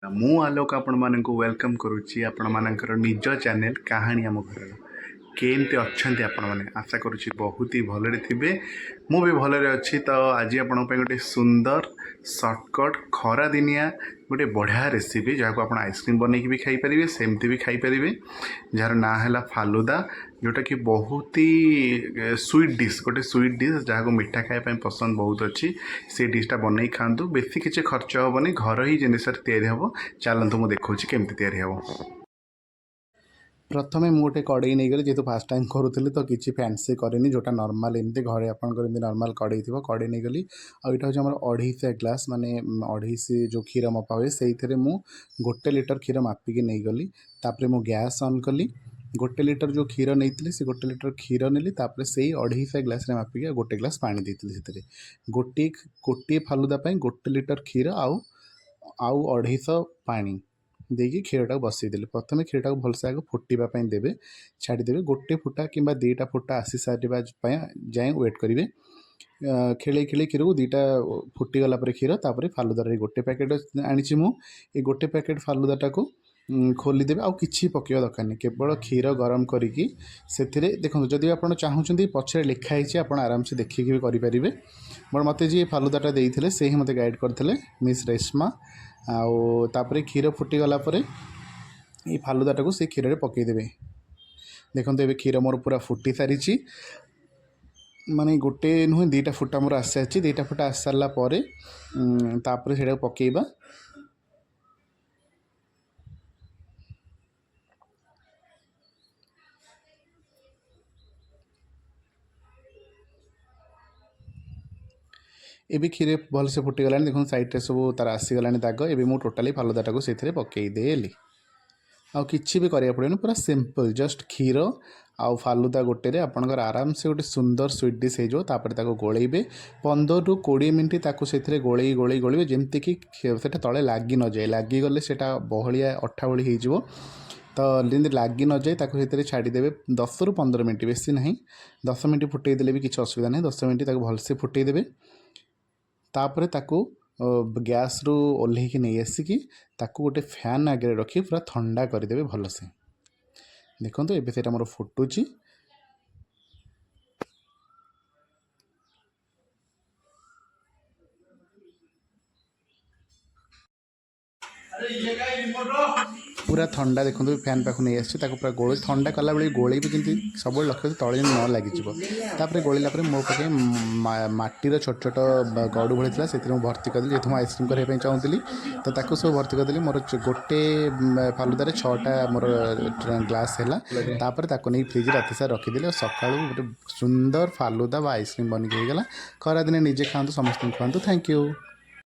ମୁଁ ଆଲୋକ ଆପଣମାନଙ୍କୁ welcome କରୁଛି ଆପଣମାନଙ୍କର ନିଜ ଚ୍ୟାନେଲ୍ କାହାଣୀ ଆମ ଘରର। କେମିତି ଅଛନ୍ତି ଆପଣମାନେ? ଆଶା କରୁଛି ବହୁତ ହି ଭଲରେ ଥିବେ। ମୁଁ ବି ଭଲରେ ଅଛି। ତ ଆଜି ଆପଣଙ୍କ ପାଇଁ ଗୋଟେ ସୁନ୍ଦର ସର୍ଟକଟ୍ ଖରାଦିନିଆ ଗୋଟେ ବଢ଼ିଆ ରେସିପି, ଯାହାକୁ ଆପଣ ଆଇସ୍କ୍ରିମ୍ ବନେଇକି ବି ଖାଇପାରିବେ, ସେମିତି ବି ଖାଇପାରିବେ, ଯାହାର ନାଁ ହେଲା ଫାଲୁଦା, ଯେଉଁଟାକି ବହୁତ ହି ସୁଇଟ୍ ଡିଶ୍। ଗୋଟେ ସୁଇଟ୍ ଡିଶ୍, ଯାହାକୁ ମିଠା ଖାଇବା ପାଇଁ ପସନ୍ଦ ବହୁତ ଅଛି, ସେ ଡିଶ୍ଟା ବନେଇ ଖାଆନ୍ତୁ। ବେଶୀ କିଛି ଖର୍ଚ୍ଚ ହେବନି, ଘର ହିଁ ଜିନିଷରେ ତିଆରି ହେବ। ଚାଲନ୍ତୁ, ମୁଁ ଦେଖାଉଛି କେମିତି ତିଆରି ହେବ। ପ୍ରଥମେ ମୁଁ ଗୋଟେ କଡ଼େଇ ନେଇଗଲି। ଯେହେତୁ ଫାର୍ଷ୍ଟ ଟାଇମ୍ କରୁଥିଲି, ତ କିଛି ଫ୍ୟାନ୍ସି କରିନି। ଯେଉଁଟା ନର୍ମାଲ୍ ଏମିତି ଘରେ ଆପଣଙ୍କର ଏମିତି ନର୍ମାଲ୍ କଡ଼େଇ ଥିବ, କଡ଼େଇ ନେଇଗଲି। ଆଉ ଏଇଟା ହେଉଛି ଆମର 2.5 ଗ୍ଲାସ୍, ମାନେ 2.5 ଯେଉଁ କ୍ଷୀର ମପା ହୁଏ, ସେଇଥିରେ ମୁଁ 1 ଲିଟର କ୍ଷୀର ମାପିକି ନେଇଗଲି। ତାପରେ ମୁଁ ଗ୍ୟାସ୍ ଅନ୍ କଲି। 1 ଲିଟର ଯେଉଁ କ୍ଷୀର ନେଇଥିଲି, ସେ 1 ଲିଟର କ୍ଷୀର ନେଲି। ତାପରେ ସେଇ 2.5 ଗ୍ଲାସ୍ରେ ମାପିକି ଆଉ 1 ଗ୍ଲାସ୍ ପାଣି ଦେଇଥିଲି ସେଥିରେ। ଗୋଟିଏ ଗୋଟିଏ ଫାଲୁଦା ପାଇଁ 1 ଲିଟର କ୍ଷୀର ଆଉ 250 ପାଣି ଦେଇକି କ୍ଷୀରଟାକୁ ବସେଇଦେଲି। ପ୍ରଥମେ କ୍ଷୀରଟାକୁ ଭଲସେ ଆଗ ଫୁଟିବା ପାଇଁ ଦେବେ, ଛାଡ଼ିଦେବେ। ଗୋଟେ ଫୁଟା କିମ୍ବା 2ଟା ଫୁଟା ଆସି ସାରିବା ପାଇଁ ଯାଏଁ ୱେଟ୍ କରିବେ। ଖେଳେଇ ଖେଳେଇ କ୍ଷୀରକୁ 2ଟା ଫୁଟିଗଲା ପରେ କ୍ଷୀର, ତାପରେ ଫାଲୁଦାର ଏଇ ଗୋଟେ ପ୍ୟାକେଟ୍ ଆଣିଛି ମୁଁ। ଏଇ ଗୋଟେ ପ୍ୟାକେଟ୍ ଫାଲୁଦାଟାକୁ ଖୋଲିଦେବେ। ଆଉ କିଛି ପକାଇବା ଦରକାର ନାହିଁ, କେବଳ କ୍ଷୀର ଗରମ କରିକି ସେଥିରେ। ଦେଖନ୍ତୁ, ଯଦି ଆପଣ ଚାହୁଁଛନ୍ତି, ପଛରେ ଲେଖା ହେଇଛି, ଆପଣ ଆରାମସେ ଦେଖିକି ବି କରିପାରିବେ। ବଟ୍ ମୋତେ ଯିଏ ଫାଲୁଦାଟା ଦେଇଥିଲେ, ସେ ହିଁ ମୋତେ ଗାଇଡ଼ କରିଥିଲେ, ମିସ୍ ରେଶ୍ମା। ଆଉ ତାପରେ କ୍ଷୀର ଫୁଟିଗଲା ପରେ ଏଇ ଫାଲୁଦାଟାକୁ ସେ କ୍ଷୀରରେ ପକାଇଦେବେ। ଦେଖନ୍ତୁ, ଏବେ କ୍ଷୀର ମୋର ପୁରା ଫୁଟି ସାରିଛି। ମାନେ ଗୋଟେ ନୁହେଁ, 2ଟା ଫୁଟା ମୋର ଆସିସାରିଛି। 2ଟା ଫୁଟା ଆସି ସାରିଲା ପରେ ତାପରେ ସେଇଟାକୁ ପକାଇବା। ଏବେ କ୍ଷୀର ଭଲସେ ଫୁଟିଗଲାଣି। ଦେଖନ୍ତୁ, ସାଇଡ଼୍ରେ ସବୁ ତାର ଆସିଗଲାଣି ଦାଗ। ଏବେ ମୁଁ ଟୋଟାଲି ଫାଲୁଦାଟାକୁ ସେଥିରେ ପକାଇଦେଲି। ଆଉ କିଛି ବି କରିବାକୁ ପଡ଼ିବନି, ପୁରା ସିମ୍ପଲ୍। ଜଷ୍ଟ କ୍ଷୀର ଆଉ ଫାଲୁଦା ଗୋଟେରେ ଆପଣଙ୍କର ଆରାମସେ ଗୋଟେ ସୁନ୍ଦର ସୁଇଟ୍ ଡିଶ୍ ହେଇଯିବ। ତାପରେ ତାକୁ ଗୋଳେଇବେ 15ରୁ 20 ମିନିଟ୍। ତାକୁ ସେଥିରେ ଗୋଳେଇ ଗୋଳେଇ ଗୋଳେଇବେ, ଯେମିତିକି ସେଟା ତଳେ ଲାଗି ନଯାଏ। ଲାଗିଗଲେ ସେଇଟା ବହଳିଆ ଅଠା ଭଳି ହେଇଯିବ। ତ ଯେମିତି ଲାଗି ନଯାଏ, ତାକୁ ସେଥିରେ ଛାଡ଼ିଦେବେ 10ରୁ 15 ମିନିଟ୍, ବେଶୀ ନାହିଁ। 10 ମିନିଟ୍ ଫୁଟେଇ ଦେଲେ ବି କିଛି ଅସୁବିଧା ନାହିଁ। 10 ମିନିଟ୍ ତାକୁ ଭଲସେ ଫୁଟେଇ ଦେବେ। ତାପରେ ତାକୁ ଗ୍ୟାସ୍ରୁ ଓହ୍ଲେଇକି ନେଇ ଆସିକି ତାକୁ ଗୋଟେ ଫ୍ୟାନ୍ ଆଗରେ ରଖି ପୁରା ଥଣ୍ଡା କରିଦେବେ ଭଲସେ। ଦେଖନ୍ତୁ, ଏବେ ସେଇଟା ମୋର ଫୁଟୁଛି। ପୁରା ଥଣ୍ଡା, ଦେଖନ୍ତୁ, ଫ୍ୟାନ୍ ପାଖକୁ ନେଇ ଆସିଛି। ତାକୁ ପୁରା ଗୋଳେଇ, ଥଣ୍ଡା କଲାବେଳେ ଗୋଳେଇବି ଯେମିତି ସବୁବେଳେ ଲକ୍ଷ୍ୟ ତଳେ ଯେମିତି ନ ଲାଗିଯିବ। ତାପରେ ଗୋଳେଇଲା ପରେ ମୋ ପାଖେ ମାଟିର ଛୋଟ ଛୋଟ ଗଡ଼ୁ ଭଳି ଥିଲା, ସେଥିରେ ମୁଁ ଭର୍ତ୍ତି କରିଦେଲି। ଯେହେତୁ ମୁଁ ଆଇସ୍କ୍ରିମ୍ କରିବା ପାଇଁ ଚାହୁଁଥିଲି, ତ ତାକୁ ସବୁ ଭର୍ତ୍ତି କରିଦେଲି। ମୋର ଗୋଟେ ଫାଲୁଦାରେ ଛଅଟା ମୋର ଗ୍ଲାସ୍ ହେଲା। ତାପରେ ତାକୁ ନେଇ ଫ୍ରିଜ୍ ରାତି ସାରା ରଖିଦେଲି ଆଉ ସକାଳୁ ଗୋଟେ ସୁନ୍ଦର ଫାଲୁଦା ବା ଆଇସ୍କ୍ରିମ୍ ବନିକି ହେଇଗଲା। ଖରାଦିନେ ନିଜେ ଖାଆନ୍ତୁ, ସମସ୍ତଙ୍କୁ ଖୁଆନ୍ତୁ। Thank you.